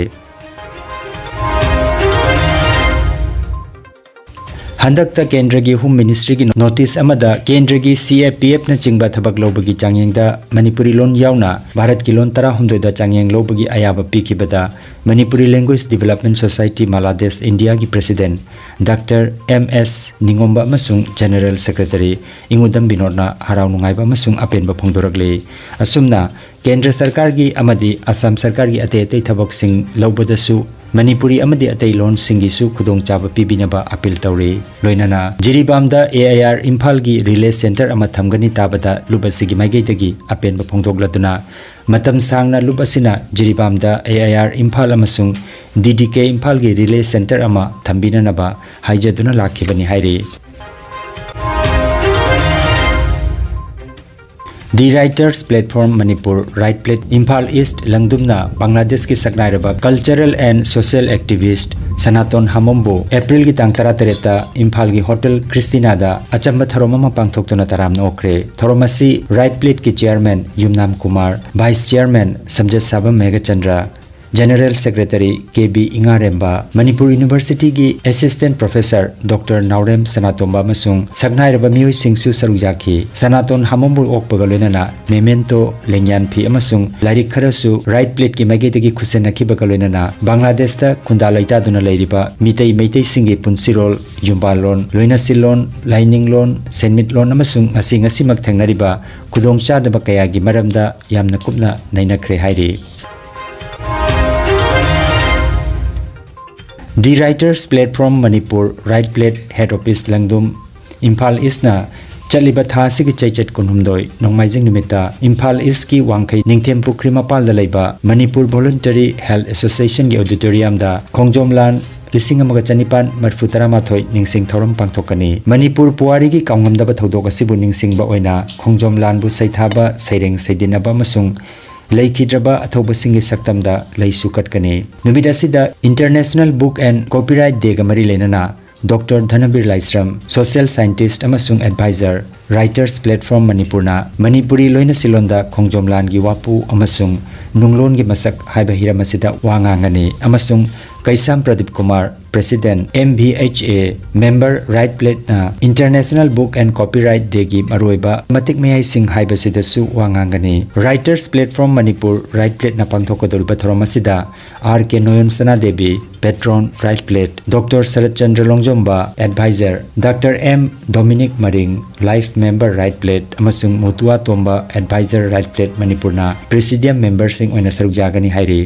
ꯍꯟꯗꯛꯇ ꯀꯦꯟꯗ꯭ꯔꯒꯤ Home Ministryꯒꯤ notice ꯑꯃꯗ ꯀꯦꯟꯗ꯭ꯔꯒꯤ C A P Fꯅꯆꯤꯡꯕ ꯊꯕꯛ ꯂꯧꯕꯒꯤ ꯆꯥꯡꯌꯦꯡꯗ ꯃꯅꯤꯄꯨꯔꯤ ꯂꯣꯟ ꯌꯥꯎꯅ ꯚꯥꯔꯠꯀꯤ ꯂꯣꯟ ꯇꯔꯥꯍꯨꯝꯗꯣꯏꯗ ꯆꯥꯡꯌꯦꯡ ꯂꯧꯕꯒꯤ ꯑꯌꯥꯕ ꯄꯤꯈꯤꯕꯗ ꯃꯅꯤꯄꯨꯔꯤ Language Development Society ꯃꯂꯥꯗꯦꯁ ꯏꯟꯗꯤꯌꯥꯒꯤ president ꯗꯥꯛꯇꯔ ꯑꯦꯝ ꯑꯦꯁ ꯅꯤꯉꯣꯝꯕ ꯑꯃꯁꯨꯡ General Secretary ꯏꯉꯨꯗꯝ ꯕꯤꯅꯣꯗꯅ ꯍꯔꯥꯎ ꯅꯨꯡꯉꯥꯏꯕ ꯑꯃꯁꯨꯡ ꯑꯄꯦꯟꯕ ꯐꯣꯡꯗꯣꯔꯛꯂꯤ꯫ ꯑꯁꯨꯝꯅ ꯀꯦꯟꯗ꯭ꯔ ꯁꯔꯀꯥꯔꯒꯤ ꯑꯃꯗꯤ ꯑꯁꯥꯝ ꯁꯔꯀꯥꯔꯒꯤ ꯑꯇꯩ ꯑꯇꯩ ꯊꯕꯛꯁꯤꯡ ꯂꯧꯕꯗꯁꯨ ꯃꯅꯤꯄꯨꯔꯤ ꯑꯃꯗꯤ ꯑꯇꯩ ꯂꯣꯟꯁꯤꯡꯒꯤꯁꯨ ꯈꯨꯗꯣꯡꯆꯥꯕ ꯄꯤꯕꯤꯅꯕ appeal ꯇꯧꯔꯤ꯫ ꯂꯣꯏꯅꯅ ꯖꯤꯔꯤꯕꯥꯝꯗ A I R ꯏꯝꯐꯥꯜꯒꯤ relay center ꯑꯃ ꯊꯝꯒꯅꯤ ꯇꯥꯕꯗ ꯂꯨꯞ ꯑꯁꯤꯒꯤ ꯃꯥꯏꯀꯩꯗꯒꯤ ꯑꯄꯦꯟꯕ ꯐꯣꯡꯗꯣꯛꯂꯗꯨꯅ ꯃꯇꯝ ꯁꯥꯡꯅ ꯂꯨꯞ ꯑꯁꯤꯅ ꯖꯤꯔꯤꯕꯥꯝꯗ A I R ꯏꯝꯐꯥꯜ ꯑꯃꯁꯨꯡ D D K ꯏꯝꯐꯥꯜꯒꯤ relay center ꯑꯃ ꯊꯝꯕꯤꯅꯅꯕ ꯍꯥꯏꯖꯗꯨꯅ ꯂꯥꯛꯈꯤꯕꯅꯤ ꯍꯥꯏꯔꯤ꯫ The Writers Platform Manipur, Write Plat Imphal east ꯂꯪꯗꯨꯝꯅ ꯕꯪꯒ꯭ꯂꯥꯗꯦꯁꯀꯤ ꯁꯛꯅꯥꯏꯔꯕ cultural and social activist ꯁꯅꯥꯇꯣꯟ ꯍꯥꯃꯣꯝꯕꯨ ꯑꯦꯄ꯭ꯔꯤꯜꯒꯤ ꯇꯥꯡ ꯇꯔꯥꯇꯔꯦꯠꯇ ꯏꯝꯐꯥꯜꯒꯤ ꯍꯣꯇꯦꯜ ꯈ꯭ꯔꯤꯁꯇꯤꯅꯥꯗ ꯑꯆꯝꯕ ꯊꯧꯔꯝ ꯑꯃ ꯄꯥꯡꯊꯣꯛꯇꯨꯅ ꯇꯔꯥꯝꯅ ꯑꯣꯛꯈ꯭ꯔꯦ꯫ ꯊꯧꯔꯝ ꯑꯁꯤ Write Platꯀꯤ chairman Yumnam Kumar, vice chairman Samjetsabam Meghachandra, General Secretary K B Ingaremba, Manipur University ꯒꯤ Assistant Professor Doctor Naorem Sanatomba ꯑꯃꯁꯨꯡ ꯁꯛꯅꯥꯏꯔꯕ ꯃꯤꯑꯣꯏꯁꯤꯡꯁꯨ ꯁꯔꯨꯛ ꯌꯥꯈꯤ꯫ ꯁꯅꯥꯇꯣꯟ ꯍꯥꯃꯣꯝꯕꯨ ꯑꯣꯛꯄꯒ ꯂꯣꯏꯅꯅ memento, ꯂꯦꯡꯌꯥꯟ ꯐꯤ ꯑꯃꯁꯨꯡ ꯂꯥꯏꯔꯤꯛ ꯈꯔꯁꯨ Right Plate ꯀꯤ ꯃꯥꯏꯀꯩꯗꯒꯤ ꯈꯨꯠꯁꯤꯟꯅꯈꯤꯕꯒ ꯂꯣꯏꯅꯅ ꯕꯪꯒ꯭ꯂꯥꯗꯦꯁꯇ ꯈꯨꯟꯗꯥ ꯂꯩꯇꯥꯗꯨꯅ ꯂꯩꯔꯤꯕ ꯃꯤꯇꯩ ꯃꯩꯇꯩꯁꯤꯡꯒꯤ ꯄꯨꯟꯁꯤꯔꯣꯜ, ꯌꯨꯝꯕꯥꯜꯂꯣꯟ, ꯂꯣꯏꯅꯁꯤꯜꯂꯣꯟ, ꯂꯥꯏꯅꯤꯡꯂꯣꯟ, ꯁꯦꯟꯃꯤꯠꯂꯣꯟ ꯑꯃꯁꯨꯡ ꯉꯁꯤ ꯉꯁꯤꯃꯛ ꯊꯦꯡꯅꯔꯤꯕ ꯈꯨꯗꯣꯡꯆꯥꯗꯕ ꯀꯌꯥꯒꯤ ꯃꯔꯝꯗ ꯌꯥꯝꯅ ꯀꯨꯞꯅ ꯅꯩꯅꯈ꯭ꯔꯦ ꯍꯥꯏꯔꯤ꯫ The Writers Platform Manipur, Right Plate Head Office ꯂꯪꯗꯨꯝ, Imphal ꯏꯁꯅ ꯆꯠꯂꯤꯕ ꯊꯥ ꯑꯁꯤꯒꯤ ꯆꯩꯆꯠ ꯀꯨꯟꯍꯨꯝꯗꯣꯏ ꯅꯣꯡꯃꯥꯏꯖꯤꯡ ꯅꯨꯃꯤꯠꯇ ꯏꯝꯐꯥꯜ ꯏꯁꯀꯤ ꯋꯥꯡꯈꯩ ꯅꯤꯡꯊꯦꯝ ꯄꯨꯈ꯭ꯔꯤ ꯃꯄꯥꯜꯗ ꯂꯩꯕ ꯃꯅꯤꯄꯨꯔ Voluntary Health Association ꯒꯤ auditorium ꯗ ꯈꯣꯡꯖꯣꯝ ꯂꯥꯟ ꯂꯤꯁꯤꯡ ꯑꯃꯒ ꯆꯅꯤꯄꯥꯟ ꯃꯔꯤꯐꯨ ꯇꯔꯥꯃꯥꯊꯣꯏ ꯅꯤꯡꯁꯤꯡ ꯊꯧꯔꯝ ꯄꯥꯡꯊꯣꯛꯀꯅꯤ꯫ ꯃꯅꯤꯄꯨꯔ ꯄꯨꯋꯥꯔꯤꯒꯤ ꯀꯥꯎꯉꯝꯗꯕ ꯊꯧꯗꯣꯛ ꯑꯁꯤꯕꯨ ꯅꯤꯡꯁꯤꯡꯕ ꯑꯣꯏꯅ ꯈꯣꯡꯖꯣꯝ ꯂꯥꯟꯕꯨ ꯁꯩꯊꯥꯕ, ꯁꯩꯔꯦꯡ ꯁꯩꯗꯤꯟꯅꯕ ꯑꯃꯁꯨꯡ ꯂꯩꯈꯤꯗ꯭ꯔꯕ ꯑꯊꯧꯕꯁꯤꯡꯒꯤ ꯁꯛꯇꯝꯗ ꯂꯩꯁꯨ ꯀꯠꯀꯅꯤ꯫ ꯅꯨꯃꯤꯠ ꯑꯁꯤꯗ International Book and Copyright Day ꯒ ꯃꯔꯤ ꯂꯩꯅꯅ Doctor ꯙꯅꯕꯤꯔ ꯂꯥꯏꯁ꯭ꯔꯝ, social scientist ꯑꯃꯁꯨꯡ advisor, Writers Platform ꯃꯅꯤꯄꯨꯔꯅ ꯃꯅꯤꯄꯨꯔꯤ ꯂꯣꯏꯅꯁꯤꯂꯣꯟꯗ ꯈꯣꯡꯖꯣꯝ ꯂꯥꯟꯒꯤ ꯋꯥꯄꯨ ꯑꯃꯁꯨꯡ ꯅꯨꯡꯂꯣꯟꯒꯤ ꯃꯁꯛ ꯍꯥꯏꯕ ꯍꯤꯔꯝ ꯑꯁꯤꯗ ꯋꯥ ꯉꯥꯡꯒꯅꯤ ꯑꯃꯁꯨꯡ ꯀꯩꯁꯥꯝ Pradeep Kumar, President, M V H A, Member, Right Plate ꯅ International Book and Copyright Day ꯒꯤ ꯃꯔꯨꯑꯣꯏꯕ ꯃꯇꯤꯛ ꯃꯌꯥꯏꯁꯤꯡ ꯍꯥꯏꯕꯁꯤꯗꯁꯨ ꯋꯥ ꯉꯥꯡꯒꯅꯤ꯫ Writers Platform Manipur, Right Plate ꯅ ꯄꯥꯡꯊꯣꯛꯀꯗꯧꯔꯤꯕ ꯊꯧꯔꯝ ꯑꯁꯤꯗ ꯑꯥꯔ ꯀꯦ ꯅꯣꯌꯟ ꯁꯅꯥꯗꯦꯕꯤ, Patron, Right Plate, Doctor Saratchandra ꯂꯣꯡꯖꯣꯝꯕ, Advisor, Doctor M ꯗꯣꯃꯤꯅꯤꯛ ꯃꯔꯤꯡ, Life Member, Right Plate, ꯑꯃꯁꯨꯡ ꯃꯨꯇꯨꯋꯥ ꯇꯣꯝꯕ, Advisor, Right Plate ꯃꯅꯤꯄꯨꯔꯅ Presidium member ꯁꯤꯡ ꯑꯣꯏꯅ ꯁꯔꯨꯛ ꯌꯥꯒꯅꯤ ꯍꯥꯏꯔꯤ꯫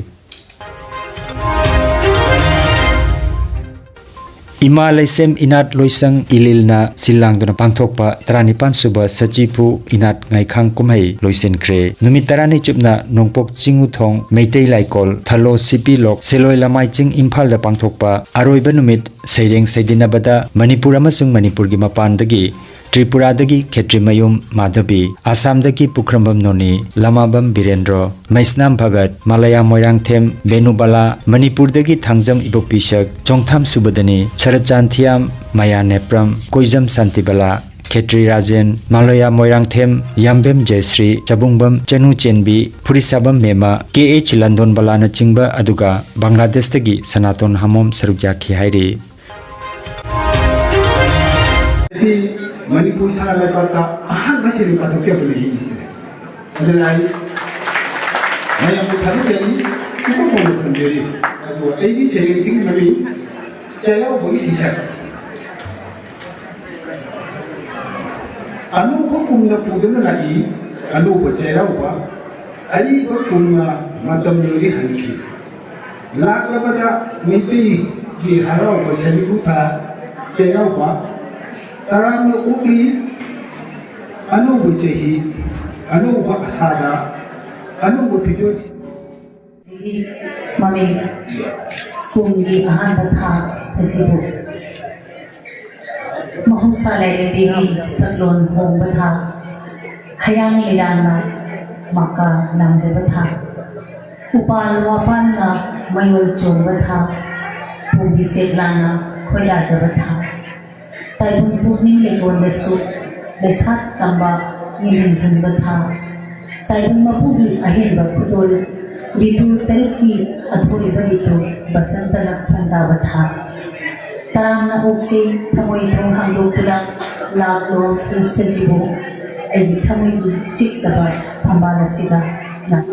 ꯏꯃꯥ ꯂꯩꯁꯦꯝ ꯏꯅꯥꯠ ꯂꯣꯏꯁꯪ ꯏꯂꯤꯜꯅ ꯁꯤꯜ ꯂꯥꯡꯗꯨꯅ ꯄꯥꯡꯊꯣꯛꯄ ꯇꯔꯥꯅꯤꯄꯥꯟ ꯁꯨꯕ ꯁꯆꯤꯐꯨ ꯏꯅꯥꯠ ꯉꯥꯏꯈꯥꯡ ꯀꯨꯝꯍꯩ ꯂꯣꯏꯁꯤꯟꯈ꯭ꯔꯦ꯫ ꯅꯨꯃꯤꯠ ꯇꯔꯥꯅꯤ ꯆꯨꯞꯅ ꯅꯣꯡꯄꯣꯛ ꯆꯤꯡ ꯎꯊꯣꯡ, ꯃꯩꯇꯩ ꯂꯥꯏꯀꯣꯜ, ꯊꯂꯣ ꯁꯤꯄꯤ ꯂꯣꯛ, ꯁꯦꯂꯣꯏ ꯂꯃꯥꯏ ꯆꯤꯡ ꯏꯝꯐꯥꯜꯗ ꯄꯥꯡꯊꯣꯛꯄ ꯑꯔꯣꯏꯕ ꯅꯨꯃꯤꯠ ꯁꯩꯔꯦꯡ ꯁꯩꯗꯤꯟꯅꯕꯗ ꯃꯅꯤꯄꯨꯔ ꯑꯃꯁꯨꯡ ꯃꯅꯤꯄꯨꯔꯒꯤ ꯃꯄꯥꯟꯗꯒꯤ ꯇ꯭ꯔꯤꯄꯨꯔꯥꯗꯒꯤ ꯈꯦꯇ꯭ꯔꯤꯃꯌꯨꯝ ꯃꯥꯙꯕꯤ, ꯑꯁꯥꯝꯗꯒꯤ ꯄꯨꯈ꯭ꯔꯝꯕꯝ ꯅꯣꯅꯤ, ꯂꯃꯥꯕꯝ ꯕꯤꯔꯦꯟꯗ꯭ꯔꯣ, ꯃꯩꯁꯅꯥꯝ ꯚꯒꯠ, ꯃꯂꯌꯥ ꯃꯣꯏꯔꯥꯡꯊꯦꯝ ꯕꯦꯅꯨꯕꯥꯂꯥ, ꯃꯅꯤꯄꯨꯔꯗꯒꯤ ꯊꯥꯡꯖꯝ ꯏꯕꯣꯄꯤꯁꯛ, ꯆꯣꯡꯊꯥꯝ ꯁꯨꯕꯗꯅꯤ, ꯁꯔꯠꯆꯥꯟ ꯊꯤꯌꯥꯝ, ꯃꯌꯥ ꯅꯦꯄ꯭ꯔꯝ, ꯀꯣꯏꯖꯝ ꯁꯥꯟꯇꯤꯕꯂꯥ, ꯈꯦꯇ꯭ꯔꯤ ꯔꯥꯖꯦꯟ, ꯃꯥꯂꯣꯌꯥ ꯃꯣꯏꯔꯥꯡꯊꯦꯝ, ꯌꯥꯝꯕꯦꯝ ꯖꯦꯁ꯭ꯔꯤ, ꯆꯕꯨꯡꯕꯝ ꯆꯅꯨ ꯆꯦꯟꯕꯤ, ꯐꯨꯔꯤꯁꯥꯕꯝ ꯃꯦꯃ, ꯀꯦ ꯑꯩꯆ ꯂꯟꯗꯣꯟꯕꯂꯥꯅꯆꯤꯡꯕ, ꯑꯗꯨꯒ ꯕꯪꯒ꯭ꯂꯥꯗꯦꯁꯇꯒꯤ ꯁꯅꯥꯇꯣꯟ ꯍꯥꯃꯣꯝ ꯁꯔꯨꯛ ꯌꯥꯈꯤ ꯍꯥꯏꯔꯤ꯫ ꯁꯤ ꯃꯅꯤꯄꯨꯔ ꯁꯅꯥ ꯂꯩꯕꯥꯛꯇ ꯑꯍꯥꯟꯕ ꯁꯤꯅꯦꯃꯥ ꯊꯣꯛꯆꯕꯅꯤ ꯏꯁꯦ꯫ ꯑꯗꯨꯅ ꯑꯩ ꯃꯌꯥꯝꯕꯨ ꯊꯥꯒꯠꯆꯔꯤ, ꯄꯨꯛꯅꯤꯡ ꯊꯧꯅ ꯊꯝꯖꯔꯤ꯫ ꯑꯗꯨꯒ ꯑꯩꯒꯤ ꯁꯩꯔꯦꯡꯁꯤꯒꯤ ꯃꯃꯤꯡ ꯆꯩꯔꯥꯎꯕꯒꯤ ꯁꯩꯁꯛ꯫ ꯑꯅꯧꯕ ꯀꯨꯝꯅ ꯄꯨꯗꯨꯅ ꯂꯥꯛꯏ, ꯑꯅꯧꯕ ꯆꯩꯔꯥꯎꯕ, ꯑꯔꯤꯕ ꯀꯨꯝꯅ ꯃꯇꯝ ꯂꯣꯏꯔꯦ ꯍꯟꯈꯤ꯫ ꯂꯥꯛꯂꯕꯗ ꯃꯩꯇꯩꯒꯤ ꯍꯔꯥꯎꯕ ꯁꯖꯤꯕꯨ ꯊꯥ ꯆꯩꯔꯥꯎꯕ ꯇꯔꯥꯝꯅ ꯑꯣꯛꯂꯤ꯫ ꯑꯅꯧꯕ ꯆꯍꯤ, ꯑꯅꯧꯕ ꯑꯁꯥꯗ, ꯑꯅꯧꯕ ꯐꯤꯖꯣꯜ꯫ ꯃꯃꯤꯡ ꯀꯨꯝꯒꯤ ꯑꯍꯥꯟꯕ ꯊꯥ ꯁꯖꯤꯕꯨ꯫ ꯃꯍꯧꯁꯥ ꯂꯥꯏꯔꯦꯝꯕꯤꯒꯤ ꯁꯛꯂꯣꯟ ꯍꯣꯡꯕ ꯊꯥ, ꯍꯩꯔꯥꯡ ꯂꯩꯔꯥꯡꯅ ꯃꯀꯥ ꯂꯥꯝꯖꯕ ꯊꯥ, ꯎꯄꯥꯜ ꯋꯥꯄꯥꯟꯅ ꯃꯌꯣꯜ ꯆꯣꯡꯕ ꯊꯥ, ꯄꯣꯝꯕꯤ ꯆꯦꯛꯂꯥꯅ ꯈꯣꯏꯗꯥꯖꯕ ꯊꯥ, ꯇꯥꯏꯕꯪ ꯄꯨꯛꯅꯤꯡ ꯂꯩꯀꯣꯜꯗꯁꯨ ꯂꯩꯁꯥꯠ ꯇꯝꯕ ꯌꯦꯡꯍꯟ ꯍꯟꯕ ꯊꯥ, ꯇꯥꯏꯕꯪ ꯃꯄꯨꯒꯤ ꯑꯍꯦꯟꯕ ꯈꯨꯗꯣꯜ, ꯔꯤꯇꯨ ꯇꯔꯨꯛꯀꯤ ꯑꯊꯣꯏꯕ ꯔꯤꯇꯨ, ꯕꯁꯟꯇꯅ ꯈꯣꯡꯗꯥꯕ ꯊꯥ꯫ ꯇꯔꯥꯝꯅ ꯑꯣꯛꯆꯩ, ꯊꯃꯣꯏ ꯊꯣꯡ ꯍꯥꯡꯗꯣꯛꯇꯨꯅ ꯂꯥꯛꯂꯣ, ꯍꯦ ꯁꯖꯤꯕꯨ, ꯑꯩꯒꯤ ꯊꯃꯣꯏꯒꯤ ꯆꯤꯛꯂꯕ ꯐꯝꯕꯥꯜ ꯑꯁꯤꯗ ꯅꯪ꯫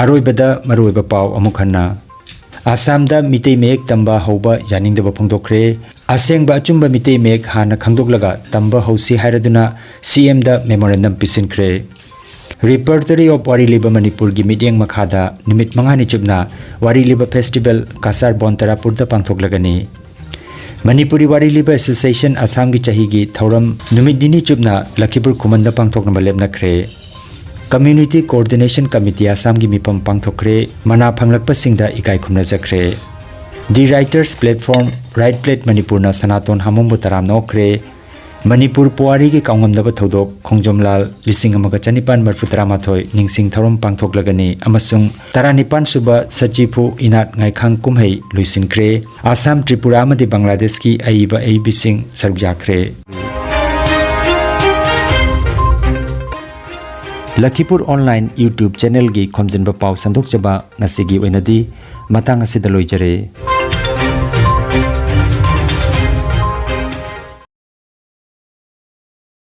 ꯑꯔꯣꯏꯕꯗ ꯃꯔꯨꯑꯣꯏꯕ ꯄꯥꯎ ꯑꯃꯨꯛ ꯍꯟꯅ꯫ ꯑꯁꯥꯝꯗ ꯃꯤꯇꯩ ꯃꯌꯦꯛ ꯇꯝꯕ ꯍꯧꯕ ꯌꯥꯅꯤꯡꯗꯕ ꯐꯣꯡꯗꯣꯛꯈ꯭ꯔꯦ꯫ ꯑꯁꯦꯡꯕ ꯑꯆꯨꯝꯕ ꯃꯤꯇꯩ ꯃꯌꯦꯛ ꯍꯥꯟꯅ ꯈꯪꯗꯣꯛꯂꯒ ꯇꯝꯕ ꯍꯧꯁꯤ ꯍꯥꯏꯔꯗꯨꯅ ꯁꯤ ꯑꯦꯝꯗ memorandum ꯄꯤꯁꯤꯟꯈ꯭ꯔꯦ꯫ Repertory of ꯋꯥꯔꯤ ꯂꯤꯕ ꯃꯅꯤꯄꯨꯔꯒꯤ ꯃꯤꯠꯌꯦꯡ ꯃꯈꯥꯗ ꯅꯨꯃꯤꯠ ꯃꯉꯥꯅꯤ ꯆꯨꯞꯅ ꯋꯥꯔꯤ ꯂꯤꯕ festival ꯀꯁꯥꯔ ꯕꯣꯟ ꯇꯔꯥꯄꯨꯔꯗ ꯄꯥꯡꯊꯣꯛꯂꯒꯅꯤ꯫ ꯃꯅꯤꯄꯨꯔꯤ ꯋꯥꯔꯤ ꯂꯤꯕ Association ꯑꯁꯥꯝꯒꯤ ꯆꯍꯤꯒꯤ ꯊꯧꯔꯝ ꯅꯨꯃꯤꯠ ꯅꯤꯅꯤ ꯆꯨꯞꯅ ꯂꯈꯤꯄꯨꯔ ꯈꯨꯃꯟꯗ ꯄꯥꯡꯊꯣꯛꯅꯕ ꯂꯦꯞꯅꯈ꯭ꯔꯦ꯫ Community Coordination Committee ꯑꯁꯥꯝꯒꯤ ꯃꯤꯐꯝ ꯄꯥꯡꯊꯣꯛꯈ꯭ꯔꯦ꯫ ꯃꯅꯥ ꯐꯪꯂꯛꯄꯁꯤꯡꯗ ꯏꯀꯥꯏ ꯈꯨꯝꯅꯖꯈ꯭ꯔꯦ꯫ The Writers Platform, Write Plate ꯃꯅꯤꯄꯨꯔꯅ ꯁꯅꯥꯇꯣꯟ ꯍꯥꯃꯣꯡꯕꯨ ꯇꯔꯥꯝꯅ ꯑꯣꯛꯈ꯭ꯔꯦ꯫ ꯃꯅꯤꯄꯨꯔ ꯄꯨꯋꯥꯔꯤꯒꯤ ꯀꯥꯎꯉꯝꯗꯕ ꯊꯧꯗꯣꯛ ꯈꯣꯡꯖꯣꯝ ꯂꯥꯜ ꯂꯤꯁꯤꯡ ꯑꯃꯒ ꯆꯅꯤꯄꯥꯟ ꯃꯔꯤꯐꯨ ꯇꯔꯥꯃꯥꯊꯣꯏ ꯅꯤꯡꯁꯤꯡ ꯊꯧꯔꯝ ꯄꯥꯡꯊꯣꯛꯂꯒꯅꯤ ꯑꯃꯁꯨꯡ ꯇꯔꯥꯅꯤꯄꯥꯟ ꯁꯨꯕ ꯁꯆꯤꯐꯨ ꯏꯅꯥꯠ ꯉꯥꯏꯈꯥꯡ ꯀꯨꯝꯍꯩ ꯂꯣꯏꯁꯤꯟꯈ꯭ꯔꯦ꯫ ꯑꯁꯥꯝ, ꯇ꯭ꯔꯤꯄꯨꯔꯥ ꯑꯃꯗꯤ ꯕꯪꯒ꯭ꯂꯥꯗꯦꯁꯀꯤ ꯑꯏꯕ ꯑꯏꯕꯤꯁꯤꯡ ꯁꯔꯨꯛ ꯌꯥꯈ꯭ꯔꯦ꯫ ꯂꯈꯤꯄꯨꯔ online YouTube channelꯒꯤ ꯈꯣꯝꯖꯤꯟꯕ ꯄꯥꯎ ꯁꯟꯗꯣꯛꯆꯕ ꯉꯁꯤꯒꯤ ꯑꯣꯏꯅꯗꯤ ꯃꯇꯥꯡ ꯑꯁꯤꯗ ꯂꯣꯏꯖꯔꯦ꯫